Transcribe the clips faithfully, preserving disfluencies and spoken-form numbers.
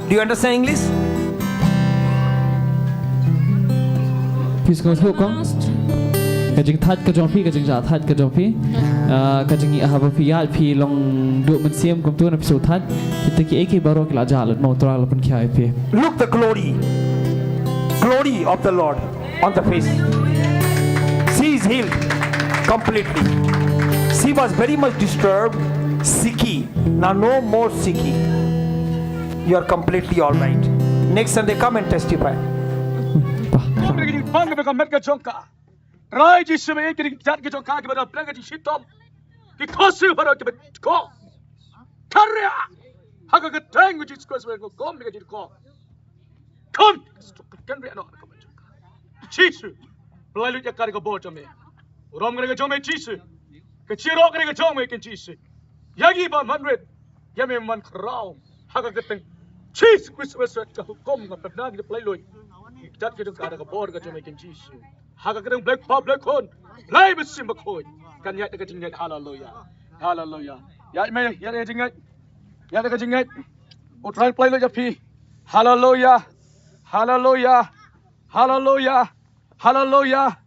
Do you understand English? Phi sngewthuh kong? Ka jingthait ka jong phi, ka jingjahthait ka jong phi. Ah, ka jing haba phi ïaid phi long duh mynsiem kumtu na phi sngewthait. Kita kiei kiei baroh ki la jah lut, mo, U Trai u la pynkhia ïa phi. Look the glory, glory of the Lord on the face. She is healed completely. She was very much disturbed, sicky. Now no more sicky. You are completely all right. Next Sunday, come and testify. Kum ka jingpang ka met ka jong ka. Trai Jisu, me ki jingïeit ka jong ka kiba da pyrshah ka jingshitom. Ki khohsiew baroh kiba ko. Kynriah ha ka kyrteng u Jisu Khrist, me ko, kum ka jingko. Kum kynriah noh ka met jong ka. Jisu, pynlait lut ïa ka da ka bor jong me. Burom ka da ka jong me Jisu. Ka jingïaroh ka da ka jong me Kynrad Jisu. Ïa ngi ba man rit, ïa me man khraw. Ha ka kyrteng Jisu Khrist ba shet ka hukum nga pynbna ngi pynlait lut. Ngi kjat ki jong ka da ka bor ka jong me Kynrad Jisu. Ha ka kyrteng Blei Kpa Blei Khun, Blei Mynsiem Bakhuid. Kan ïaid da ka jingngeit, haleluya. Haleluya. Ïaid me, ïaid da ka jingngeit. Ïaid da ka jingngeit. U Trai pynlait lut ïa phi. Haleluya. Haleluya. Haleluya. Haleluya.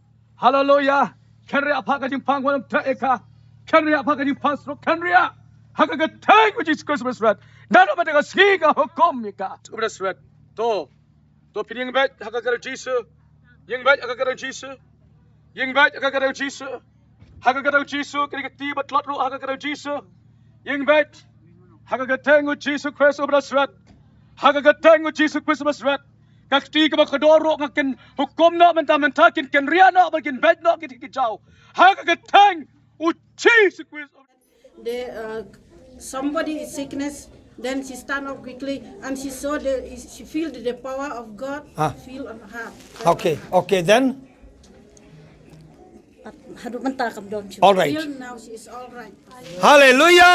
Haleluya. Kynriah ha ka jingpang, wat ym treh ïa ka. Kynriah ha ka jingpang stroke, kynriah ha ka kyrteng u Jisu Khrist ba shet. Naduh mynta ka sngi nga hukum ïa ka. U ba shet. To. To phin ïeng beit ha ka kyrteng Jisu. Ïeng beit ha ka kyrteng Jisu. Ïeng beit ha ka kyrteng Jisu. Ha ka kyrteng Jisu, kane ka kti ba tlot ruh ha ka kyrteng Jisu. Ïeng beit ha ka kyrteng u Jisu Khrist u ba shet. Ha ka kyrteng u Jisu Khrist u ba shet. Ka kti kaba kordor ruh nga kynhukum noh mynta mynta, kin kynriah noh bad kin beit noh ki kti ki jaw. Ha ka kyrteng u Jisu Khrist. The, uh, somebody is sickness, then she stand up quickly and she saw the, she feel the, the power of God Ah. Feel on her. Okay, okay, then. Haduh mynta kam don shuh. All right. Till now she is all right. हालेलुया।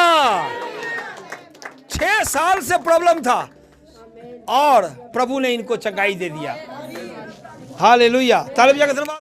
छह साल से प्रॉब्लम था और प्रभु ने इनको चंगाई दे दिया। हालेलुया। ताली बजा के धन्यवाद।